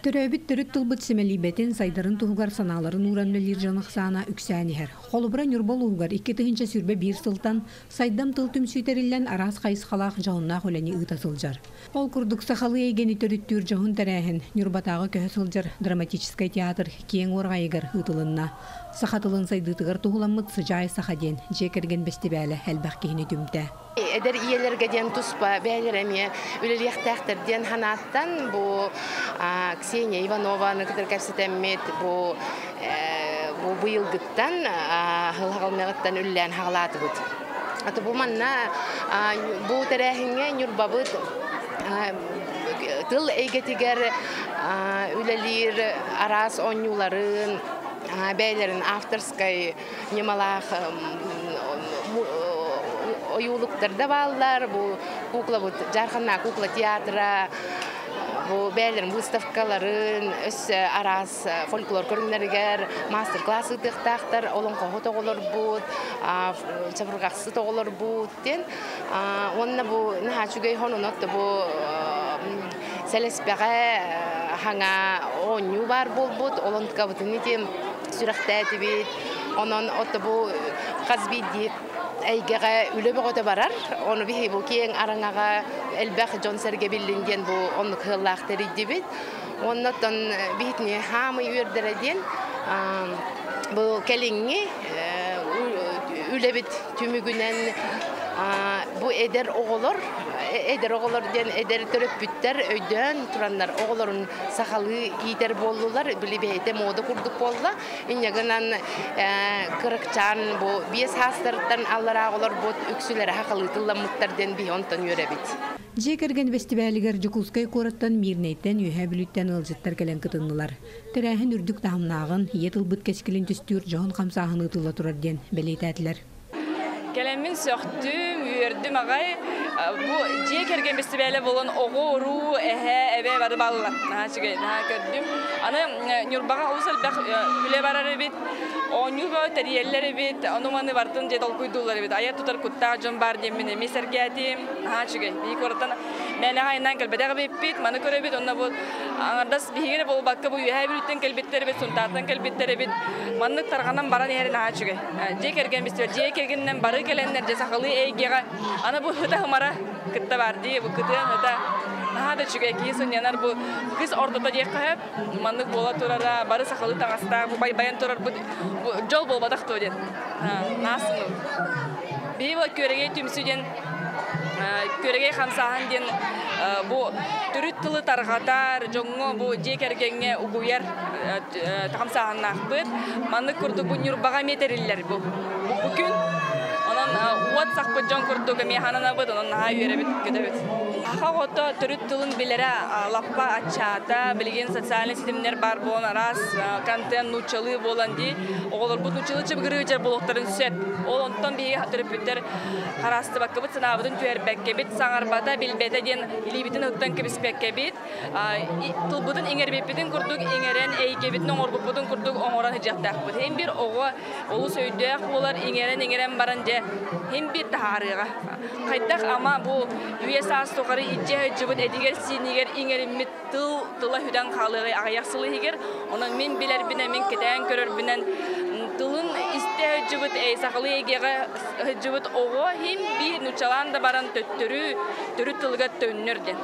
Төрөөбүт төрүт тылбыт симэлийбэтин, сайдарын туһугар санааларын ууран үлэлиир дьон ахсаана үксээн иһэр. Холобура, Ньурба улууһугар 2021 сылтан Сайдам тыл түмсүү тэриллэн араас хайысхалаах дьоһуннаах үлэни ыыта сылдьар. Ол курдук сахалыы эйгэни төрүттүүр дьоһун тэрээһин Ньурбатааҕы көһө сылдьар драматическай театр киэҥ уораҕайыгар ыытылынна. Саха тылын сайдыытыгар туһуламмыт Сыдьаай саха диэн дьиэ кэргэн бэстибээлэ элбэх киһини түмтэ. Эдэр ийэлэргэ диэн туспа бэйэлэрэ эмиэ үлэлиэхтээхтэр диэн санааттан бу Ксения Иванованы кытары кэпсэтэммит бу бу быйылгыттан сыл үллээн хаҕалаатыбыт. Аты бу манна бу тэрээһиҥҥэ Ньурбабыт тыл эйгэтигэр үлэлиир араас оонньууларын бэйэлэрин авторскай ньымалаах ойуулуктар да бааллар. Бу куклабыт Дьаарханнаа кукла театра, бу бэйэлэрин выставкаларын, өссө араас фольклор көрүҥнэригэр мастер-класс ыытыахтаахтар, олоҥхоһут оҕолорбут, чабырҕахсыт оҕолорбут диэн. Уонна бу наһаа үчүгэй хонунот бу сэлэспэҕэ хаҥа оонньуу баар буолбут, олонткабытын ити сүрэхтээтибит. Онон ото бу хас биирдии эйгэҕэ үлэ бөҕөтө барар. Ону биһи бу киэҥ араҥаҕа элбэх дьон-сэргэ биллин диэн бу оннук сыаллаах тэрийдибит. Оннотон биһитини хаамый үөрдэрэ диэн бу кэлиҥҥи үлэбит түмүгүнэн бу эдэр оҕолор эдэр оҕолор диэн эдэр төрөппүттэр өйдөөн тураннар оҕолорун сахалыы иитэр буоллулар. Били бэйэтэ мода курдук буолла. Инньэ гынан кыракчаан бу биэс саастарыттан аллараа оҕолорбут үксүлэрэ сахалыы тылламмыттар диэн биһи онтон үөрэбит. Дьиэ кэргэн бэстибээлигэр Дьокуускай куораттан, Миирнэйтэн, Үөһээ Бүлүүттэн ыалдьыттар кэлэн кытыннылар. Тэрээһин үрдүк таһымнааҕын, ийэ тылбыт кэскилин түстүүр дьоһун хамсааһын ыытылла турар диэн бэлиэтээтилэр. Кэлэммин сөхтүм, үөрдүм аҕай. Бу дьиэ кэргэн бэстибээлэ буолан оҕо, уруу, эһэ, эбэ бары баллар. Наһаа үчүгэй, наһаа көрдүм. Аны Ньурбаҕа олус элбэх үлэ барар эбит. Оонньууга тэрийэллэр эбит, ону-маны барытын дьэ толкуйдууллар эбит. Айар тутар куттаах дьон баар диэммин эмиэ сэргээтим. Наһаа үчүгэй. Биһиги куораттан мээнэҕэ айаннаан кэлбэтэх эбиппит. Маны көрөбүт. Онно бу аҥардас биһиги эрэ буолбакка бу Үөһээ Бүлүүттэн кэлбиттэр эбит, Сунтаартан кэлбиттэр эбит. Маннык тарҕанан баран иһэрин наһаа үчүгэй. Дьиэ кэргэн бистибэт. Дьиэ кэргэнинэн бары кэлэннэр дьэ сахалыы эйгэҕэ аны бу ыта-хымара кытта бар дии. Бу кытыан ыта наһаа да үчүгэй киһи сынньанар бу кыс ортото диэххэ сөп. Маннык буола турара бары сахалыы таҥастаах бу байбайан турарбыт дьол буолбатах дуо диэн. Наасыну. Биһи бу Күөрэгэй түмсүү диэн Күөрэгэй хамсааһын диэн бу төрүт тылы тарҕатар, дьоҥҥо бу дьиэ кэргэҥҥэ угуйар хамсааһыннаахпыт. Маннык курдук бу Ньурбаҕа эмиэ тэриллэр бу бу күн. Онон уот сахпыт дьон курдук эмиэ хананабыт, онон наһаа үөрэбит, көтөбүт. Саха оҕото төрүт тылын билэрэ лаппа аччаата. Билигин социальнай ситимнэр баар буолан араас контент нууччалыы буолан дии оҕолорбут нууччалыы чыбыгырыы буолуохтарын сөп. Ол онтон биһиги төрөппүттэр хараастыбаккабыт, санаабытын түһэрбэккэбит, саҥарбата, билбэтэ диэн илиибитин ыттан кэбиспэккэбит, тылбытын иҥэрбиппитин курдук иҥэрэн, эйгэбитин оҥорбуппутун курдук оҥорон сылдьыахтаахпыт. Һин биир оҕо олус өйдөөх буолар, иҥэрэн-иҥэрэн баран дьэ һин биир таһаарыаҕа. Хайдах ама бу үйэ саас тухары илдьэ сылдьыбыт этигэр-сиинигэр иҥэриммит тыл тыла сүтэн хаалыаҕай аҕыйах сыл иһигэр. Онон мин билэрбинэн, мин кэтээн көрөрбүнэн тылын истэ сылдьыбыт, сахалыы эйгэҕэ сылдьыбыт оҕо иһин биир нууччалаан да баран төттөрү төрүт тылыгар төннөр диэн.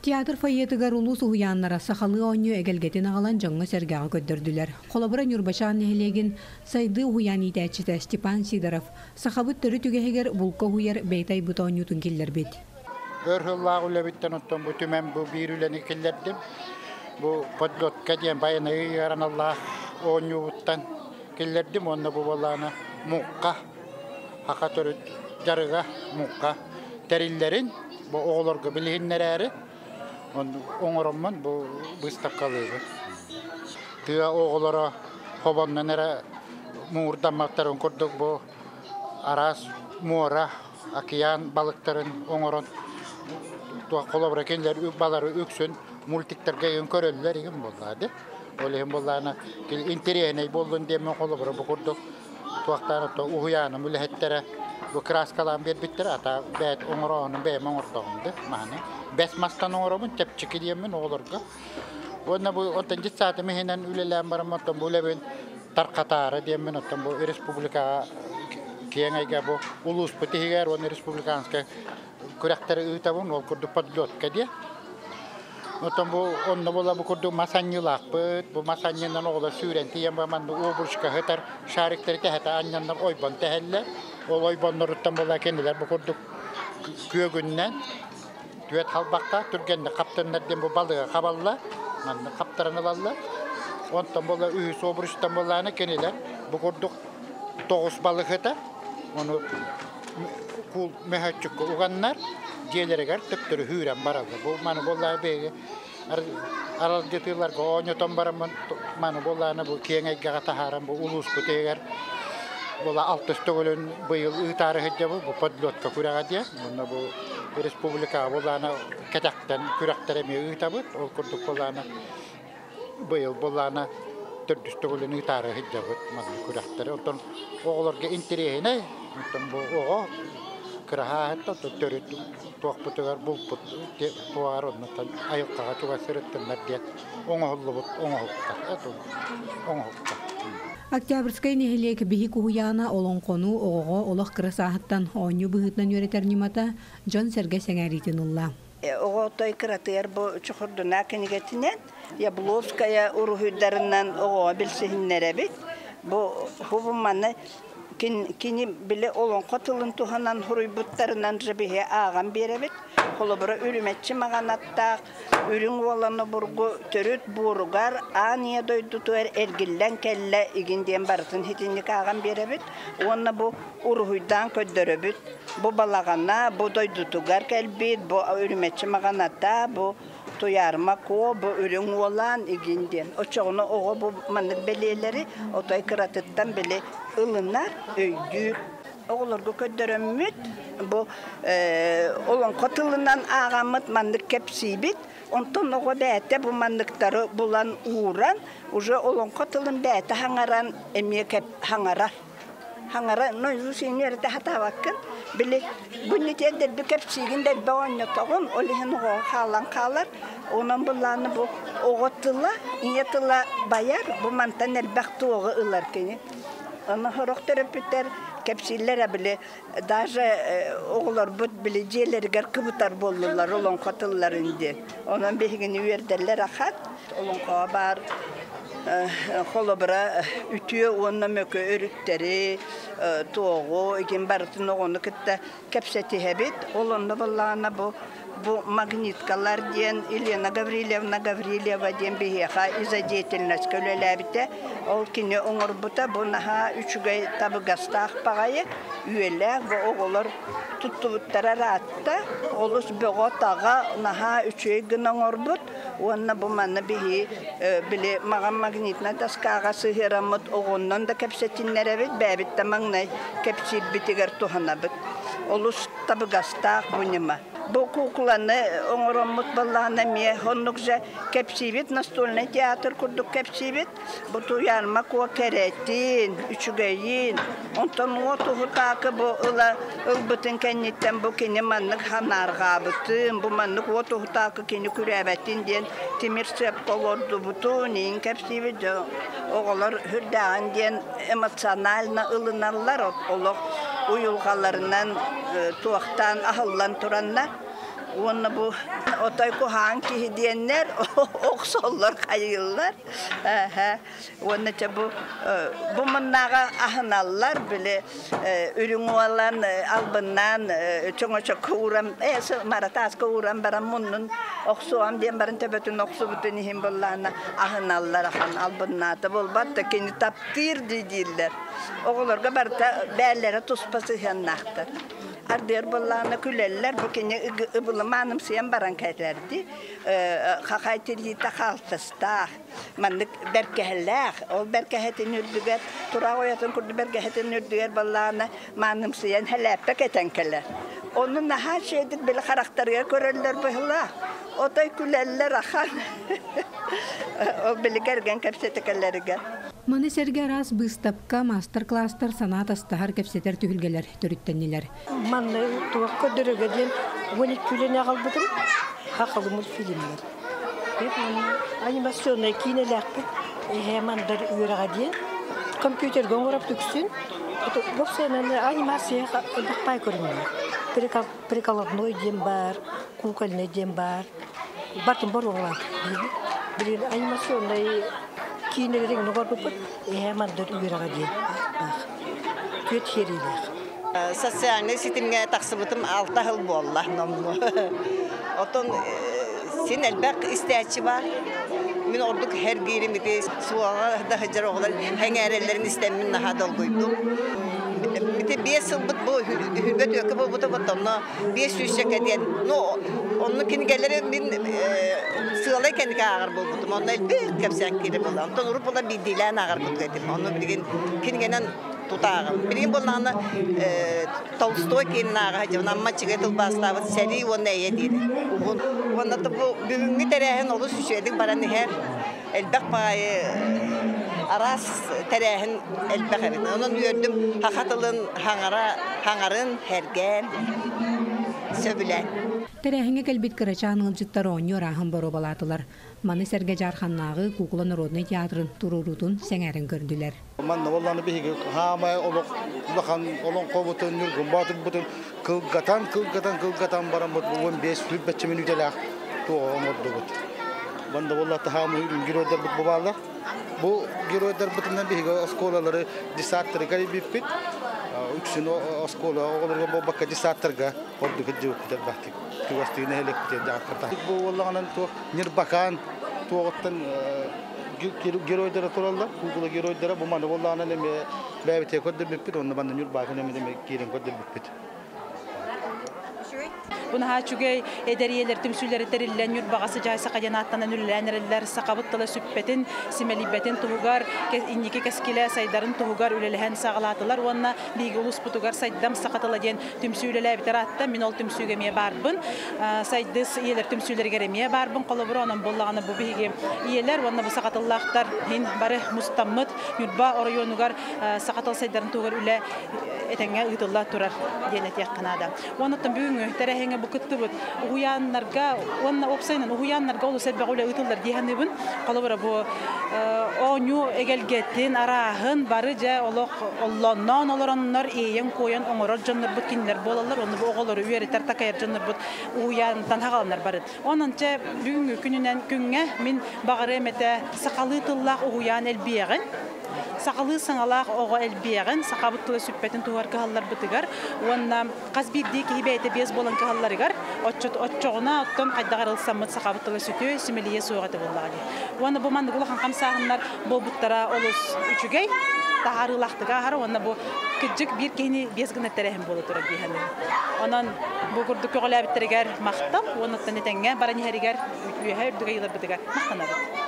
Театр фойетыгар улуус уһуйааннара сахалыы оонньуу эгэлгэтин аҕалан дьоҥҥо-сэргэҕэ көрдөрдүлэр. Холобура, Ньурбачаан нэһилиэгин Сайдыы уһуйаан иитээччитэ Степан Сидоров сахабыт төрүт үгэһигэр булка уһуйар бэйэтэ айбыт оонньуутун киллэрбит. Өр сыллаах үлэбиттэн оттон бу түмэн бу биир үлэни киллэрдим. Бу подлётка диэн байанайы ыараналлаах оонньуубуттан киллэрдим уонна бу буоллаҕына муҥха саха төрүт дьарыга муҥха тэриллэрин бу оҕолорго билиһиннэрээри оҥороммун бу быыстапкалыыбын. Тыа оҕолоро хобоннон эрэ муҥурдамматтарын курдук бу араас муора, океан балыктарын оҥорон холобура кинилэр балары үксүн мультиктарга игин көрөллөр игин буоллаа ди. Ол иһин буоллаана интэриэһинэй буоллун диэммин холобура бу курдук туохтаан уһуйааным үлэһиттэрэ бу краскалаан биэрбиттэрэ ата бэйэт оҥорооһунун бэйэм оҥордоҕум да маһаны бэс мастан оҥоробун чэпчэки диэммин оҕолорго. Уонна бу оттон дьыссаатым иһинэн үлэлээн баран оттон бу үлэбин тарҕатаары диэммин оттон бу республикаҕа киэҥ эйгэ бу улууспут иһигэр уонна республиканскай күрэхтэри ыытабын, ол курдук подлетка диэ. Оттон бу онно була бу курдук мас анньыылаахпыт, бу мас анньынан оҕолор сүүрэн тиийэн бу манна обручка сытар шариктары тэһэтэ анньаннар ойбон тэһэллэр. Ол ойбонноруттан була кинилэр бу курдук күөгүннэн түөт халбахта түргэнник хаптыннар диэн бу балыга хабалла, манна хаптаран ылаллар. Онтон була үһүс обручтан буоллаана кинилэр бу курдук тоҕус балыгыта ону куул мөһөөччүккэ уганнар дьиэлэригэр төптөрү үүрэн бараллар. Бу маны буоллаҕа биһиги аралдьытыыларга оонньотон бараммын маны буоллаҕына бу киэҥ эйгэҕэ таһааран бу улууспут иһигэр була алтыс төгүлүн быйыл ыытаары сылдьабыт бу подлетка күрэҕэ диэн. Уонна бу республикаҕа буоллаҕына кэтэхтэн күрэхтэри эмиэ ыытабыт. Ол курдук буоллаҕына быйыл буоллаҕына төрдүс төгүлүн ыытаары сылдьабыт маннык күрэхтэри. Оттон оҕолорго интэриэһинэй, оттон бу оҕо кыраһааһыттан төрүт туохпутугар булпут туоҕар оннуттан айылҕаҕа чугас сырыттыннар диэн оҥоһуллубут оҥоһуктар оҥоһуктар. Октябрьскай нэһилиэк биһик уһуйаана олоҥхону оҕоҕо олох кыра сааһыттан оонньуу быһыытынан үөрэтэр ньымата дьон-сэргэ сэҥээриитин ылла. Оҕо отой кыратыгар бу Чохордуна кинигэтинэн Ябловская уруһуйдарынан оҕоҕо билсиһиннэрэбит. Бу маны кини били олоҥхо тылын туһанан суруйбуттарынан же биһи ааҕан биэрэбит. Холобура үрүмэччи маҕан аттаах үрүҥ уоланы бургу төрүт буоругар аан ийэ дойдутугар эргиллэн кэллэ игин диэн барытын хитинник ааҕан биэрэбит. Уонна бу уруһуйдаан көрдөрөбүт. Бу балаҕана, бу дойдутугар кэлбит, бу үрүмэччи маҕаната, бу туйаарма куо, бу үрүҥ уолаан игин диэн. Оччоҕуна оҕо бу маннык бэлиэлэри отой кыратыттан били ылынар, өйдүүр. Оҕолорго көрдөрөммүт, бу олоҥхо тылынан ааҕаммыт маннык кэпсиибит. Онтон оҕо бэйэтэ бу манныктары булан ууран, уже олоҥхо тылын бэйэтэ хаҥаран эмиэ хаҥарар. Хаҥара, ну, сиҥэритэ хатаабаккын. Били бу нитиэн дэлби кэпсиигин дэлби оонньотоҕун, ол иһин оҕоҕо хаалан хаалар. Онон былааны бу оҕо тыла, ийэ тыла байар, бу мантан элбэх туоҕу ылар кини. Аны сорох төрөппүттэр кэпсииллэр били даже оҕолорбут били дьиэлэригэр кыбытар буоллулар олоҥхо тылларын диэн. Онон биһигини үөрдэллэр ахат. Олоҥхоҕо баар холобура үтүө уонна мөкү өрүттэри, туоҕу, игин барытын оҕону кытта кэпсэтиһэбит. Ол онно буоллаҕына бу бу магниткалар диэн Елена Гаврильевна Гаврильева диэн биһиэхэ изодеятельностька үлэлээбитэ. Ол кини оҥорбута бу наһаа үчүгэй табыгастаах баҕайы үөлээх бу оҕолор туттубуттара ыраатта. Олус бөҕө-таҕа наһаа үчүгэй гына оҥорбут. Уонна бу манна биһи били маҕан магнитнай доскаҕа сыһыараммыт оҕоннон да кэпсэтиннэрэбит, бэйэбит да маҥнай кэпсиирбитигэр туһанабыт. Олус табыгастаах бу ньыма. Бу куукуланы оҥороммут баллаана эмиэ оннук же кэпсиибит, настольный театр курдук кэпсиибит. Бу туйаарма куо кэрэтин, үчүгэйин, онтон уот уһутаакы бу ыла ылбытын кэнниттэн бу кини маннык ханаарҕаабытын, бу маннык уот уһутаакы кини күрээбэтин диэн тимир сыапка олордубутун, иин кэпсиибит дьон оҕолор үрдээҕин диэн эмоционально ылыналлар, олох уйулҕаларынан туохтаан аһыллан тураннар. Уонна бу отой куһаҕан киһи диэннэр охсоллор хайыыллар. Уонна чэ бу бу муннааҕа аһыналлар били үрүҥ уолан албыннаан чоҥочокко ууран маратааска ууран баран муннун охсуом диэн баран төбөтүн охсубутун иһин буоллаана аһыналлар ахан албыннаата буолбат да кини таптыыр дии дииллэр. Оҕолорго барыта бээллэрэ туспа сыһыаннаахтар. Ардыар буоллаҕына күлэллэр, бу кини ыбылымаанымсыйан баран кэлэрди. Хахай тириитэ хаалтыстаах, маннык бэркэһэлээх, ол бэркэһэтин үрдүгэр, тураах уйатын курдук бэргэһэтин үрдүгэр буоллаҕына маанымсыйан хэлээппэ кэтэн кэлэр. Ону наһаа үчүгэйдик били харахтарыгар көрөллөр быһыылаах. Отой күлэллэр ахан. Ол били кэргэн кэпсэтэ кэлэригэр. Маны сэргэ араас быыстапка, маастар-класстар, санаа атастаһар, кэпсэтэр түһүлгэлэр төрүттэннилэр. Манна туох көрдөрөргө диэн 12 үлэни аҕалбытым. Хахалы мультфильмнэр. Үлэлээхпит анимационнай киинэлээхпит эһээ Мандар үөрэҕэ диэн компьютерга оҥорор түксүн вовсе анимация элбэх көрүҥнээх. Приколодной диэн баар, кукольный диэн баар. Бартын боруолаах. Билигин анимационнай киинэлэрин оҥорбуппут эһээ Мандар үөрэҕэ диэн баар. Түөрт сериялээх. Социальнай ситимҥэ тахсыбытым 6 сыл буолла номнуо. Оттон син элбэх истээччи бар. Мин ордук һэргиирим ити суоҕа да сылдьар оҕолор һэҥээрэллэрин истэммин наһаа долгуйдум. Ити 5 сылбыт бу үһүрбэт үөкэ буолбута онно 500 диэн. Ну, онно кинигэлэри мин сыалай кэннигэ ааҕар буолбутум. Онно элбэх кэпсээн киирэ буолла. Онтон урут була биирдиилээн ааҕар курдук этим. Онно билигин кинигэнэн тутааҕым. Билигин буоллаҕына Толстой киинин ааҕа сылдьабын. Амма Аччыгый тылбаастаабыт сэрии уонна эйэ диир. Уһун. Уонна бу бүгүҥҥү тэрээһин олус үчүгэйдик баран иһэр. Элбэх баҕайы араас тэрээһин элбэх эбит. Онон үөрдүм саха тылын хаҥара хаҥарын һэргээн сөбүлээн. Тэрээһиҥҥэ кэлбит кырачаан ыалдьыттар оонньуу арааһын боруобалаатылар. Маны сэргэ Дьаарханнааҕы куукула народнай театрын туруоруутун сэҥээрэн көрдүлэр. Манна буоллаҕына биһиги хаамай олох улахан олоҥхобутун, Ньургун Боотурбутун кылгатан, кылгатан, кылгатан бараммыт бу 15 сүүрбэччэ мүнүүтэлээх туоҕа оҥордубут. Манна буолла хаамай геройдарбыт бу бааллар. Бу геройдарбытынан биһиги оскуолалары десанттарга илбиппит. Үксүн оскуола оҕолорго буолбакка десанттарга ордук илдьибиппит элбэхтик. Чугастыы нэһилиэкпитигэр дьааттарта. Бу буоллаҕынан туох Ньырбакаан туоҕуттан геройдара тураллар, куукула геройдара бу маны буоллаҕынан эмиэ бэйэбитигэр көрдөрбүппүт, онно манна Ньурбаакын эмиэ киирэн көрдөрбүппүт. Бу наһаа үчүгэй эдэр ийэлэр түмсүүлэрэ тэриллэн Ньурбаҕа сыдьаай саха диэн ааттанан үлэлээн эрэллэр. Сахабыт тыла сүппэтин, симэлийбэтин туһугар, инники кэскилэ сайдарын туһугар үлэлэһэн саҕалаатылар уонна биһиги улууспутугар Сайдам саха тыла диэн түмсүү үлэлээбитэр аатта. Мин ол түмсүүгэ эмиэ баарбын. Сайдыс ийэлэр түмсүүлэригэр эмиэ баарбын. Холобура, онон буоллаҕына бу биһиги ийэлэр уонна бу саха тыллаахтар иһин бары мустаммыт Ньурба оройуонугар саха тыл сайдарын туһугар үлэ этэҥҥэ ыытылла турар диэн этиэххэ наада. Уонна бүгүҥҥү тэрээһиҥҥэ бу кыттыбыт уһуйааннарга уонна уопсайынан уһуйааннарга олус элбэх үлэ ыытыллар дии саныыбын. Холобура, бу оонньуу эгэлгэтин, арааһын бары дьэ олох оллонноон олороннор иэйэн-куойан оҥорор дьоннорбут кинилэр буолаллар. Онно бу оҕолору үөрэтэр, такайар дьоннорбут уһуйаантан хаҕаланар бары. Онон чэ бүгүҥҥү күнүнэн күҥҥэ мин баҕарыам этэ сахалыы тыллаах уһуйаан элбиэҕин, сахалыы саҥалаах оҕо элбиэҕин, сахабыт тыла сүппэтин туһугар кыһалларбытыгар уонна хас биирдии киһи бэйэтэ биэс буолан кыһалларыгар оччоҕуна оттон хайдах арылсаммыт сахабыт тыла сүтүө, симэлийэ суох этэ буоллаҕа дии. Уонна бу маннык улахан хамсааһыннар буолбуттара олус үчүгэй, таһаарыылаахтык ааһар уонна бу кырдьык биир киһини биэс гына тэрээһин буола турар дии саныыбын. Онон бу курдук көҕүлээбиттэригэр махтал уонна оттон этэҥҥэ баран иһэригэр үөһэ үрдүк айыыларбытыгар махтанабыт.